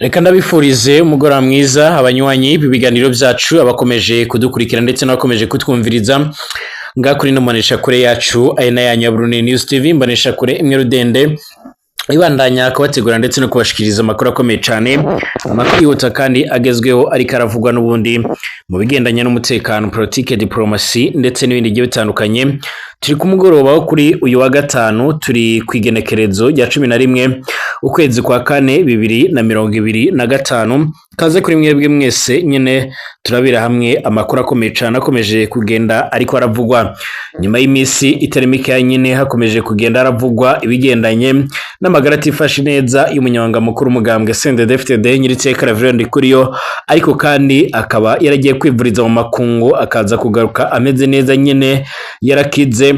Reka ndabifurize umugoroba mwiza abanywanyi b'ibiganiro byacu, abakomeje kudukurikira ndetse n'abakomeje kutwumviriza ngaha kuri ino mboneshakure yacu, ari na yanyu ya Burundi News TV, imboneshakure imwe rudende ibandanya kubategura ndetse no kubashikiriza amakuru akomeye cyane, amakuru yihuta kandi agezweho ariko aravugwa n'ubundi mu bigendanye n'umutekano, politike, diplomasi ndetse n'ibindi bigiye bitandukanye. Turi ku mugoroba wo kuri uyu wa gatanu, turi ku igenekerezo rya 11 ukwezi kwa kane 2025. Kaze kuri mwebwe mwese nyine, turabira hamwe amakuru akomeye cyane akomeje kugenda ariko aravugwa. Nyuma y'iminsi itari mikeya nyine hakomeje kugenda haravugwa ibigendanye n'amagara atifashe neza y'umunyamabanga mukuru umugambwe CNDD-FDD Nyiriteka Reverend Ndikuriyo, ariko kandi akaba yaragiye kwivuriza mu makungu, akaza kugaruka ameze neza nyine yarakize,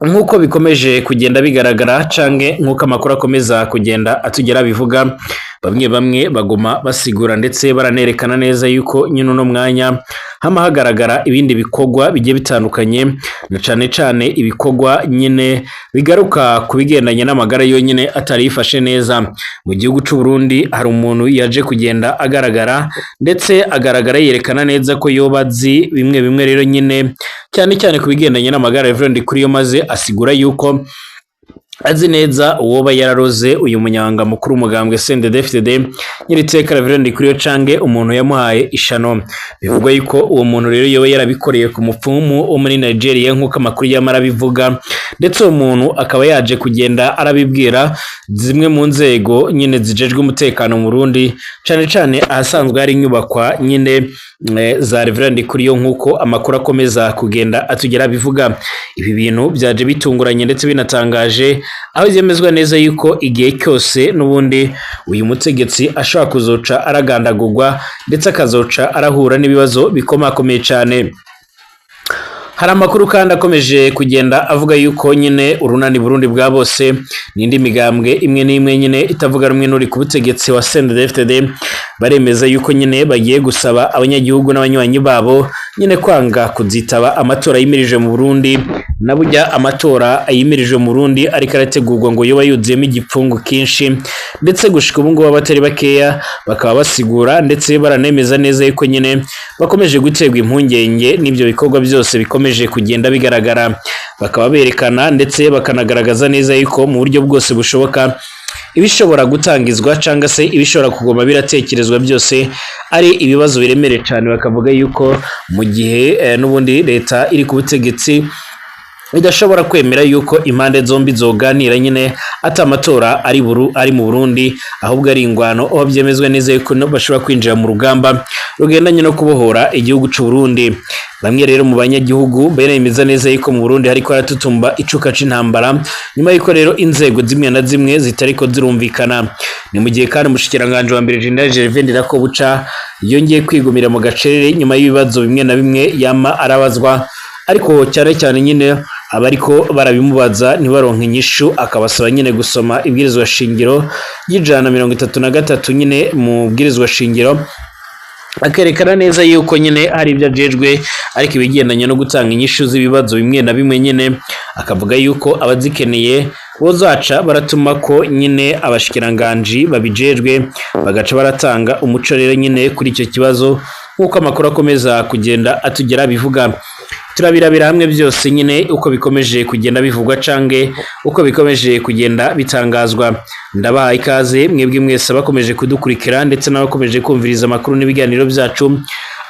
nk'uko bikomeje kugenda bigaragara canke nk'uko amakuru akomeza kugenda atugera bivuga. Bamwe bamwe baguma basigura ndetse baranerekana neza yuko nyine uno mwanya hama hagaragara ibindi bikorwa bigiye bitandukanye, na cane cane ibikorwa nyine bigaruka ku bigendanye n'amagara yonyine atari yifashe neza. Mu gihugu c'u Burundi hari umuntu yaje kugenda agaragara, ndetse agaragara yerekana neza ko yoba azi bimwe bimwe rero nyine, cyane cyane ku bigendanye n'amagara Reverend Ndikuriyo, maze asigura yuko azi neza uwoba yararoze uyu munyamabanga mukuru umugambwe CNDD-FDD Nyiriteka Reverend Ndikuriyo, canke umuntu yamuhaye ishano. Bivugwa yuko uwo muntu rero yoba yarabikoreye ku mupfumu wo muri Nigeria, nk'uko amakuru yama arabivuga, ndetse uwo muntu akaba yaje kugenda arabibwira zimwe mu nzego nyine zijejwe umutekano mu Burundi, cane cane ahasanzwe hari inyubakwa nyine za Reverend Ndikuriyo, nk'uko amakuru akomeza kugenda atugera bivuga. Ibi bintu byaje bitunguranye ndetse binatangaje, aho byemezwa neza yuko igihe cyose n'ubundi uyu mutegetsi ashobora kuzoca aragandagurwa, ndetse akazoca arahura n'ibibazo bikomakomeye cyane. Hari amakuru kandi akomeje kugenda avuga yuko nyine urunani Burundi bwa bose n'indi migambwe imwe n'imwe nyine itavuga rumwe n'uri ku butegetsi wa CNDD-FDD baremeza yuko nyine bagiye gusaba abanyagihugu n'abanywanyi babo nyine kwanga kuzitaba amatora yimirije mu Burundi. Na burya amatora yimirije mu Burundi ariko arategurwa ngo yoba yuzuyemo igipfungu kinshi, ndetse gushika ubu ngubu abatari bakeya bakaba basigura ndetse baranemeza neza yuko nyine bakomeje guterwa impungenge n'ibyo bikorwa byose bikomeje kugenda bigaragara. Bakaba berekana ndetse bakanagaragaza neza yuko mu buryo bwose bushoboka ibishobora gutangizwa cyangwa se ibishobora kuguma biratekerezwa byose ari ibibazo biremereye cyane. Bakavuga yuko mu gihe n'ubundi leta iri ku butegetsi idashobora kwemera yuko impande zombi zoganira nyine ati amatora ari mu Burundi, ahubwo ari ingwano, aho byemezwa neza yuko no bashobora kwinjira mu rugamba rugendanye no kubohora igihugu c'u Burundi. Bamwe rero mu banyagihugu baremeza neza yuko mu Burundi hariko haratutumba icuka c'intambara, nyuma yuko rero inzego zimwe na zimwe zitariko zirumvikana. Ni mu gihe kandi umushikiranganji wa mbere General Gervais Ndirakobuca yongeye kwigumira mu gacerere nyuma y'ibibazo bimwe na bimwe yama arabazwa, ariko cyane cyane nyine abariko barabimubaza ntibaronke inyishu, akabasaba nyine gusoma ibwirizwa shingiro ry'133 nyine mu bwirizwa shingiro, akerekana neza yuko nyine hari ibyo ajejwe, ariko ibigendanye no gutanga inyishu z'ibibazo bimwe na bimwe nyine akavuga yuko abazikeneye bozaca baratuma ko nyine abashikiranganji babijejwe, bagaca baratanga umuco rero nyine kuri icyo kibazo, nk'uko amakuru akomeza kugenda atugera bivuga. Turabirabira hamwe byose nyine uko bikomeje kugenda bivugwa canke uko bikomeje kugenda bitangazwa. Ndabahaye ikaze mwebwe mwese abakomeje kudukurikira ndetse n'abakomeje kumviriza amakuru n'ibiganiro byacu,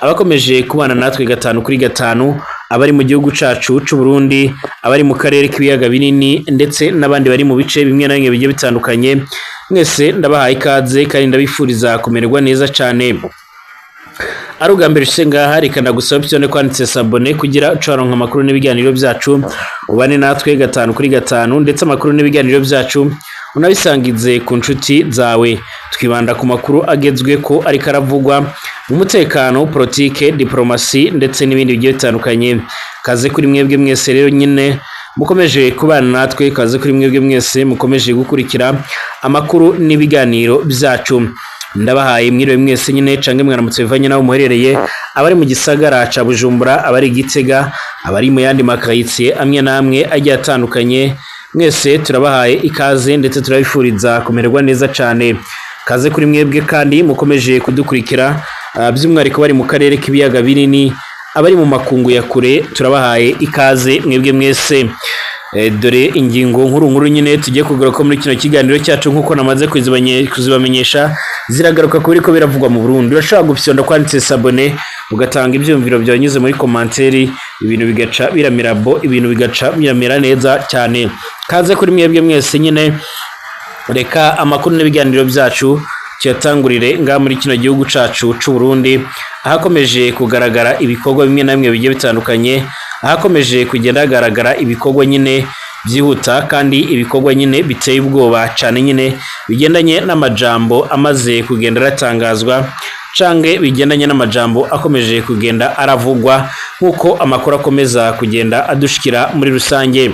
abakomeje kubana natwe gatanu kuri gatanu, abari mu gihugu cacu c'u Burundi, abari mu karere k'ibiyaga binini, ndetse n'abandi bari mu bice bimwe na bimwe bigiye bitandukanye. Mwese ndabahaye ikaze kandi ndabifuriza kumererwa neza cane. Ari ubwa mbere ushitse ngaha, reka ndagusaba byone kwanditse s'abonner kugira ucaronka amakuru n'ibiganiro byacu, ubane natwe gatanu kuri gatanu, ndetse amakuru n'ibiganiro byacu unabisangize ku nshuti zawe. Twibanda ku makuru agezwe ko ariko aravugwa mu mutekano, politike, diplomasi ndetse n'ibindi bigiye bitandukanye. Kaze kuri mwebwe mwese rero nyine mukomeje kubana natwe, kaze kuri mwebwe mwese mukomeje gukurikira amakuru n'ibiganiro byacu. Ndabahaye mwiriwe mwese nyine canke mwaramutse bivanye naho muherereye, abari mu gisagara ca Bujumbura, abari Gitega, abari mu yandi makayitsiye amwe n'amwe agiye atandukanye. Mwese turabahaye ikaze ndetse turabifuriza kumererwa neza cane. Kaze kuri mwebwe kandi mukomeje kudukurikira, by'umwihariko bari mu karere k'ibiyaga binini, abari mu makungu ya kure, turabahaye ikaze mwebwe mwese. Dore ingingo nkuru nkuru nyine tugiye kugaruka muri kino kiganiro cyacu nk'uko namaze kuzibamenyesha, ziragaruka kuri ko biravugwa mu Burundi. Urashobora gufyonda kwanditse s'abonner, ugatanga ivyumviro byawe nyuze muri commentaire, ibintu bigaca biramira bo, ibintu bigaca biramera neza cyane. Kaze kuri mwebwe mwese nyine. Reka amakuru n'ibiganiro byacu tuyatangurire ngaha muri kino gihugu cacu c'u Burundi, ahakomeje kugaragara ibikorwa bimwe na bimwe bigiye bitandukanye, ahakomeje kugenda hagaragara ibikorwa nyine byihuta kandi ibikorwa nyine biteye ubwoba cyane nyine, bigendanye n'amajambo amaze kugenda aratangazwa canke bigendanye n'amajambo akomeje kugenda aravugwa, nk'uko amakuru akomeza kugenda adushikira muri rusange.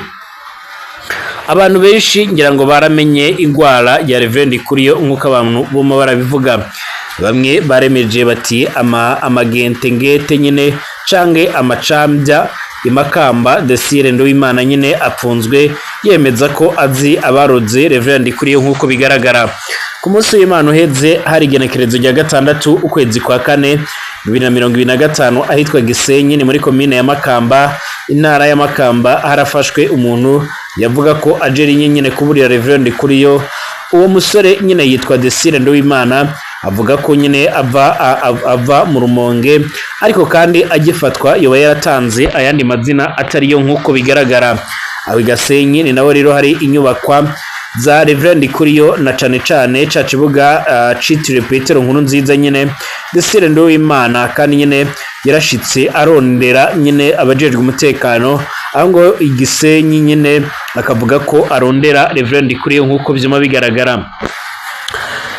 Abantu benshi ngira ngo baramenye ingwara ya Reverend Kuriyo, nk'uko abantu buma barabivuga. Bamwe baremeje bati ama amagente ngete nyine canke amacambya imakamba, Desire Nduwimana nyine apfunzwe yemeza ko azi abaroze Reverend Kuriyo. Nk'uko bigaragara, ku munsi w'Imana uheze, hari igenekerezo rya 6 ukwezi kwa 4 2025, ahitwa Gisenyi, ni muri komine ya Makamba, intara ya Makamba, harafashwe umuntu yavuga ko ajeri nyine kuburira Reverend Kuriyo. Uwo musore nyine yitwa Desire Nduwimana, avuga ko nyine ava mu Rumonge, ariko kandi agifatwa yoba yaratanze ayandi mazina atariyo. Nk'uko bigaragara, aho i Gasenyi ni naho rero hari inyubakwa za Reverend Kuriyo, na cane cane ca kibuga citiriwe Petero Nkuru Nziza nyine. Desire Nduwimana kandi nyine yarashitse arondera nyine abajejwe umutekano aho ngo Igisenyi nyine, akavuga ko arondera Reverend Kuriyo. Nk'uko vyuma bigaragara,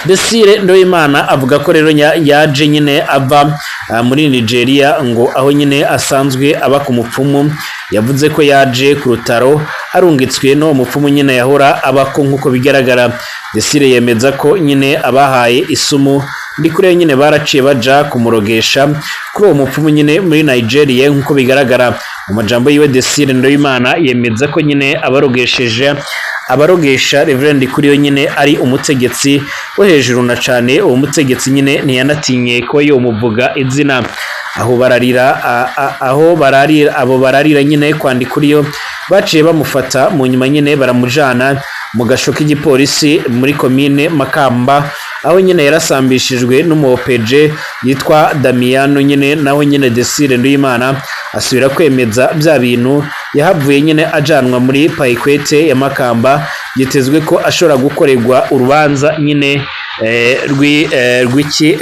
Desire Nduwimana avuga ko rero yaje nyine ava muri Nigeria, ngo aho nyine asanzwe aba ku mupfumu. Yavuze ko yaje ku rutaro arungitswe n'uwo mupfumu nyine yahora abako. Nk'uko bigaragara, Desire yemeza ko nyine abahaye isumu Ndikuriyo nyine baraciye baja kumurogesha kuri uwo mupfumu nyine muri Nigeria. Nk'uko bigaragara mu majambo yiwe, Desire Nduwimana yemeza ko nyine abarogesheje, abarogesha Reverend Kuriyo nyine ari umutegetsi wo hejuru, na cane uwo mutegetsi nyine ntiyanatinye ko yomuvuga izina. Aho bararira aho bararira, abo bararira nyine kwandika uriyo, baciye bamufata mu nyuma nyine baramujana mu gasho k'igipolisi muri komine Makamba, aho nyine yarasambishijwe n'umuopeje yitwa Damiano nyine. Naho nyine Desire Nduwimana asubira kwemeza bya bintu. Yahavuye nyine ajanwa muri parquet ya Makamba, yitezwe ko ashobora gukorerwa urubanza nyine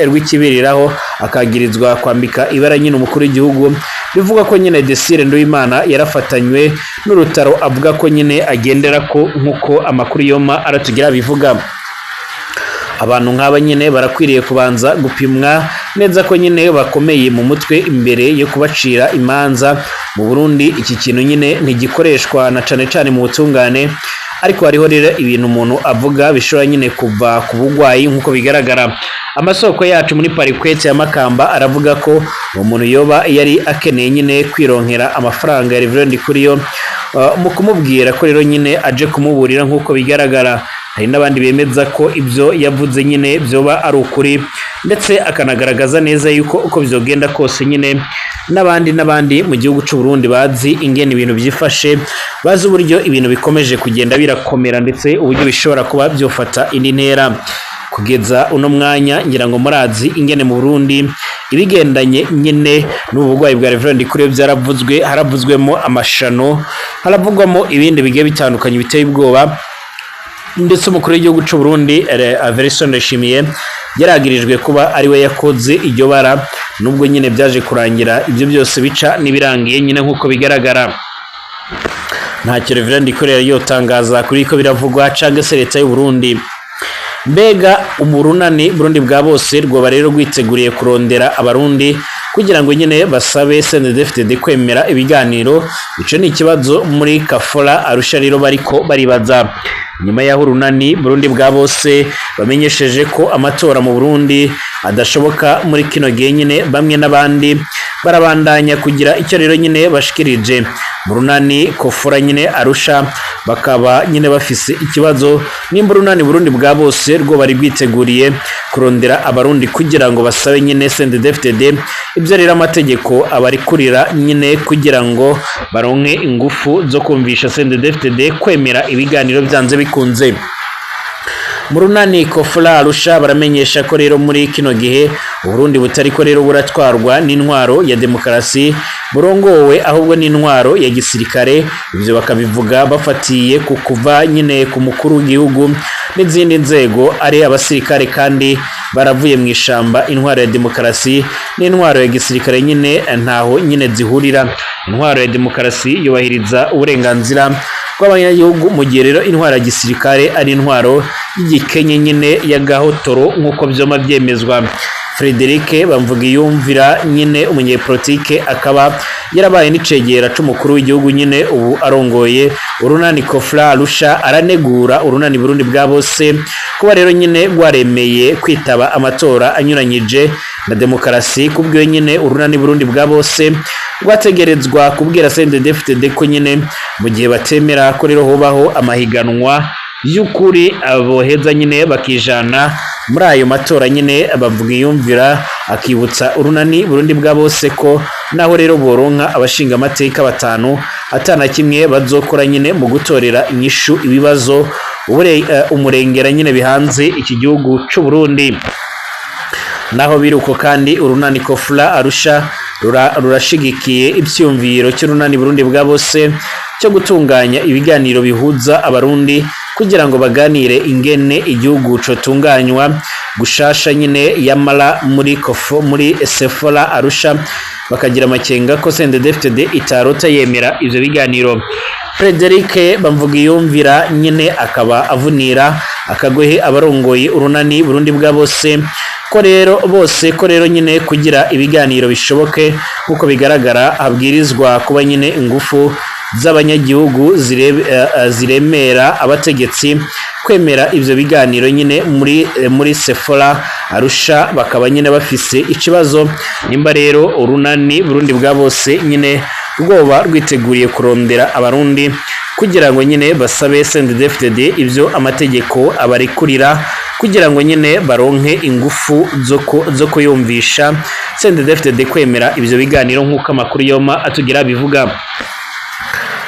rw'ikibiriraho, akagirizwa kwambika ibara nyine umukuru w'igihugu. Bivuga ko nyine Desire Nduwimana yarafatanywe n'urutaro avuga ko nyine agendera ko, nk'uko amakuru yoma aratugira bivuga. Abantu nk'aba nyine barakwiriye kubanza gupimwa neza ko nyine bakomeye mu mutwe imbere yo kubacira imanza. Mu Burundi iki kintu nyine ntigikoreshwa na cane cane mu butungane, ariko hariho rero ibintu umuntu avuga bishobora nyine kuva ku bugwayi. Nk'uko bigaragara, amasoko yacu muri parquet ya Makamba aravuga ko uwo muntu yoba yari akeneye nyine kwironkera amafaranga ya Reverend Kuriyo, mu kumubwira ko rero nyine aje kumuburira. Nk'uko bigaragara, hari n'abandi bemeza ko ibyo yavuze nyine byoba ari ukuri, ndetse akanagaragaza neza yuko uko byogenda kose nyine n'abandi n'abandi mu gihugu cy'u Burundi bazi ingene ibintu byifashe, bazi uburyo ibintu bikomeje kugenda birakomera, ndetse uburyo bishobora kuba byofata indi ntera. Kugeza uno mwanya, ngira ngo murazi ingene mu Burundi ibigendanye nyine n'ubu burwayi bwa Reverend Kuriyo byaravuzwe, haravuzwemo amashano, haravugwamo ibindi bigiye bitandukanye biteye ubwoba, ndetse umukuru w'igihugu cy'u Burundi Evariste Ndayishimiye yaragirijwe kuba ari we yakoze iryo bara, nubwo nyine byaje kurangira ibyo byose bica n'ibirangiye nyine. Nk'uko bigaragara, ntacyo Reverend Ndikuriyo yotangaza kuri ko biravugwa cyangwa se leta y'u Burundi. Mbega umurunani Burundi bwa bose rwoba rero rwiteguriye kurondera abarundi kugira ngo nyine basabe CNDD-FDD kwemera ibiganiro? Ico ni ikibazo muri Kafora Arusha rero bariko baribaza, nyuma y'aho urunani Burundi bwa bose bamenyesheje ko amatora mu Burundi adashoboka muri kino gihe nyine. Bamwe n'abandi Barabandanya kugira icyo rero nyine bashikirije mu runani Kofora nyine Arusha, bakaba nyine bafise ikibazo nimba urunani Burundi bwa bose rwo bari rwiteguriye kurondera abarundi kugira ngo basabe nyine CNDD-FDD ibyo rero amategeko abarikurira nyine kugira ngo baronke ingufu zo kumvisha CNDD-FDD kwemera ibiganiro byanze bikunze. Mu runani Kofora Arusha baramenyesha ko rero muri kino gihe Uburundi butariko rero buratwarwa n'intwaro ya demokarasi burongowe ahubwo n'intwaro ya gisirikare. Ivyo bakabivuga bafatiye ku kuva nyine ku mukuru w'igihugu n'izindi nzego ari abasirikare kandi baravuye mu ishamba. Intwaro ya demokarasi n'intwaro ya gisirikare nyine ntaho nyine zihurira. Intwaro ya demokarasi yubahiriza uburenganzira bw'abanyagihugu, mu gihe rero intwaro ya gisirikare ari intwaro y'igikenye nyine y'agahotoro, nk'uko vyoma vyemezwa. Frederic Bamvugiyumvira nyine, umunyepolitike akaba yarabaye n'icegera c'umukuru w'igihugu nyine ubu arongoye urunani Kofra Arusha, aranegura urunani Burundi bwa bose kuba rero nyine rwaremeye kwitaba amatora anyuranyije na demokarasi. Kubwiwe nyine, urunani Burundi bwa bose rwategerezwa kubwira CNDD-FDD ko nyine mu gihe batemera ko rero hobaho amahiganwa y'ukuri, aboheza nyine bakijana muri ayo matora nyine. Bavuga iyumvira akibutsa urunani Burundi bwa bose ko naho rero boronka abashinga amateka batanu, atana kimwe bazokora nyine mu gutorera inyishu ibibazo umurengera nyine bihanze iki gihugu c'u Burundi. Naho biruko kandi, urunani Kofla Arusha rurashigikiye ivyumviro cy'urunani Burundi bwa bose cyo gutunganya ibiganiro bihuza abarundi kugira ngo baganire ingene igihugu cotunganywa gushasha nyine. Yamara muri Kofo, muri Sefora Arusha bakagira amakenga ko CNDD-FDD itarota yemera ivyo biganiro. Frederic Bamvugiyumvira nyine akaba avunira akagohe abarongoye urunani Burundi bwa bose ko rero bose ko rero nyine kugira ibiganiro bishoboke, nk'uko bigaragara, habwirizwa kuba nyine ingufu z'abanyagihugu ziremera abategetsi kwemera ivyo biganiro nyine. Muri Sefora Arusha bakaba nyine bafise ikibazo nimba rero urunani Burundi bwa bose nyine rwoba rwiteguriye kurondera abarundi kugira ngo nyine basabe CNDD-FDD ivyo amategeko abarekurira kugira ngo nyine baronke ingufu zo kuyumvisha CNDD-FDD kwemera ivyo biganiro, nk'uko amakuru yoma atugira bivuga.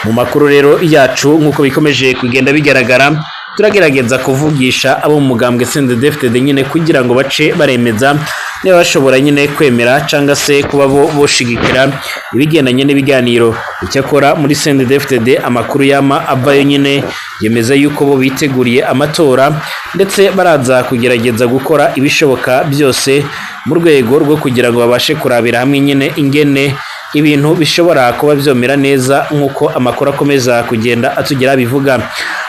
Mu makuru rero yacu, nk'uko bikomeje kugenda bigaragara, turagerageza kuvugisha abo mu mugambwe CNDD-FDD nyine kugira ngo bace baremeza niba bashobora nyine kwemera cyangwa se kuba bo boshigikira ibigendanye n'ibiganiro. Icyakora muri CNDD-FDD amakuru yama avayo nyine yemeza yuko bo biteguriye amatora, ndetse baraza kugerageza gukora ibishoboka byose mu rwego rwo kugira ngo babashe kurabira hamwe nyine ingene ibintu bishobora kuba byomera neza, nk'uko amakuru akomeza kugenda atugera bivuga.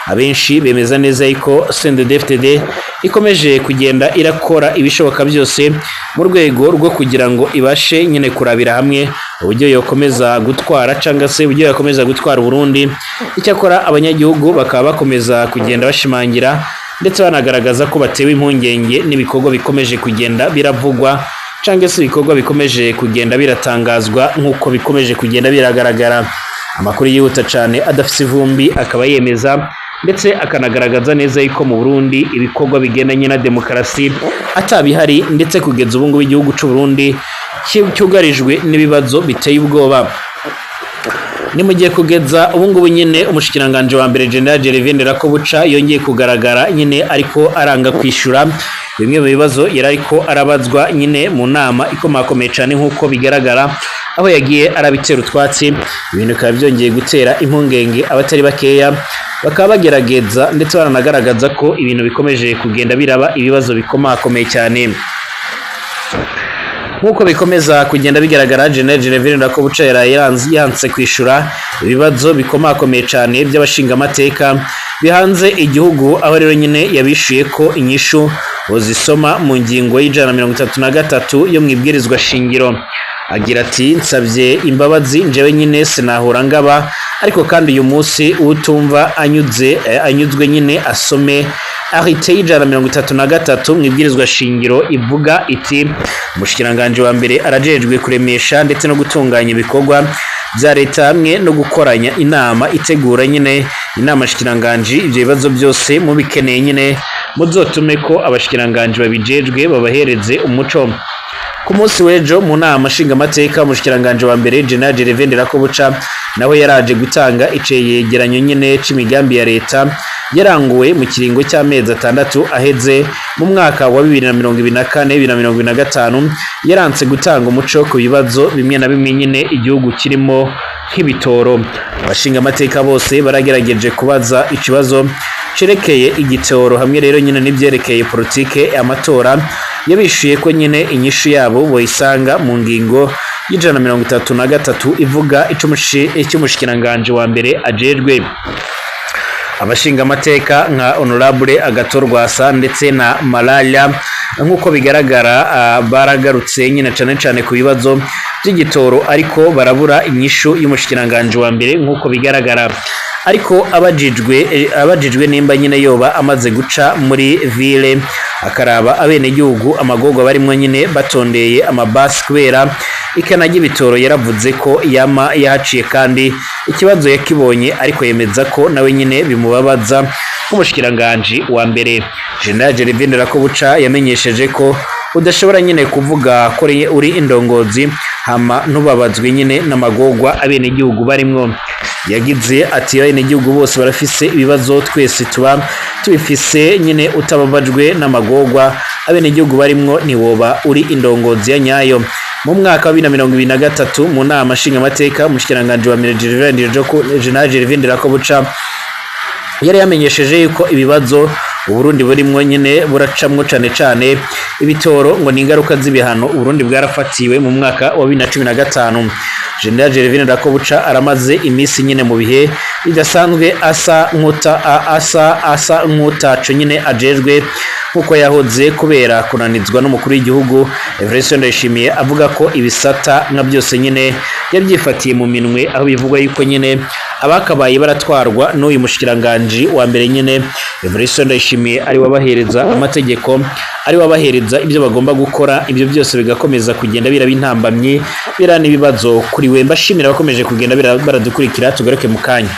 Abenshi bemeza neza yuko CNDD-FDD ikomeje kugenda irakora ibishoboka byose mu rwego rwo kugira ngo ibashe nyine kurabira hamwe uburyo yokomeza gutwara cyangwa se uburyo yakomeza gutwara Burundi. Icyakora abanyagihugu bakaba bakomeza kugenda bashimangira ndetse banagaragaza ko batewe impungenge n'ibikorwa bikomeje kugenda biravugwa cyangwa se ibikorwa bikomeje kugenda biratangazwa, nk'uko bikomeje kugenda biragaragara. Amakuru yihuta cyane adafite ivumbi akaba yemeza ndetse akanagaragaza neza yuko mu Burundi ibikorwa bigendanye na demokarasi atabihari, ndetse kugeza ubu ngubu igihugu cy'u Burundi cyugarijwe n'ibibazo biteye ubwoba. Ni mu gihe kugeza ubu ngubu nyine umushikiranganji wa mbere, General Gervais Ndirakobuca, yongeye kugaragara nyine ariko aranga kwishyura bimwe mu bibazo yari ariko arabazwa nyine mu nama ikomakomeye cyane, nk'uko bigaragara aho yagiye arabitera utwatsi. Ibintu bikaba byongeye gutera impungenge abatari bakeya, bakaba bagerageza ndetse baranagaragaza ko ibintu bikomeje kugenda biraba ibibazo bikomakomeye cyane. Nk'uko bikomeza kugenda bigaragara, General Gervais Ndirakobuca yaraye yanse kwishura ibibazo bikomakomeye cyane by'abashingamateka bihanze igihugu, aho rero nyine yabishuye ko inyishu bozisoma mu ngingo y'133 yo mu ibwirizwa shingiro. Agira ati: "Nsabye imbabazi, njewe nyine sinahora ngaba, ariko kandi uyu munsi utumva anyuze anyuzwe nyine asome Arrêté y'133 mu ibwirizwa shingiro ivuga iti: "Umushikiranganji wa mbere arajejwe kuremesha ndetse no gutunganya ibikorwa vya leta hamwe no gukoranya inama itegura nyine inama shikiranganji. Ivyo bibazo byose mubikeneye nyine, muzotume ko abashikiranganji babijejwe babahereze umuco." Ku munsi w'ejo mu nama nshingamateka, umushikiranganji wa mbere General Gervais Ndirakobuca nawe yaraje gutanga icegeranyo nyine c'imigambi ya leta yaranguwe mu kiringo cy'amezi 6 aheze mu mwaka wa 2024 2025. Yaranse gutanga umuco ku bibazo bimwe na bimwe nyine igihugu kirimo nk'ibitoro. Abashingamateka bose baragerageje kubaza ikibazo cerekeye igitoro hamwe rero nyine n'ivyerekeye politike amatora. Yabishuye ko nyine inyishu yabo boyisanga mu ngingo y'133 ivuga ico umushikiranganji wa mbere ajejwe. Abashingamateka nka Honorable Agathon Rwasa ndetse na Malala, nk'uko bigaragara, baragarutse nyine cane cane ku bibazo by'igitoro, ariko barabura inyishu y'umushikiranganji wa mbere nk'uko bigaragara. Ariko abajijwe nimba nyine yoba amaze guca muri ville akaraba abenegihugu amagorwa barimwo nyine batondeye amabasi kubera ikena ry'ibitoro, yaravuze ko yama yahaciye kandi ikibazo yakibonye, ariko yemeza ko nawe nyine bimubabaza nk'umushikiranganji wa mbere. General Gervais Ndirakobuca yamenyesheje ko udashobora nyine kuvuga ko uri indongozi hama ntubabazwe nyine n'amagorwa abenegihugu barimwo. Yagize ati: "Abenegihugu bose barafise ibibazo, twese tuba tubifise nyine. Utababajwe n'amagorwa abenegihugu barimwo, ntiwoba uri indongozi ya nyayo." Mu mwaka wa 2023, mu nama nshingamateka, umushikiranganji wa mbere General Gervais Ndirakobuca yari yamenyesheje yuko ibibazo Uburundi burimwo nyine buracamwo cane cane ibitoro ngo ni ingaruka z'ibihano Uburundi bwarafatiwe mu mwaka wa 2015. General Gervais Ndirakobuca aramaze iminsi nyine mu bihe bidasanzwe, asa nkuta asa nk'utaco nyine ajejwe nkuko yahoze, kubera kunanizwa n'umukuru w'igihugu Evariste Ndayishimiye, avuga ko ibisata nka byose nyine yabyifatiye mu minwe, aho bivugwa yuko nyine abakabaye baratwarwa n'uyu mushikiranganji wa mbere nyine Evariste Ndayishimiye ari wabahereza amategeko, ari wabahereza ibyo bagomba gukora. Ibyo byose bigakomeza kugenda biraba intambamyi, bira n'ibibazo kuri we. Mbashimira abakomeje kugenda baradukurikira. Tugaruke mu kanya.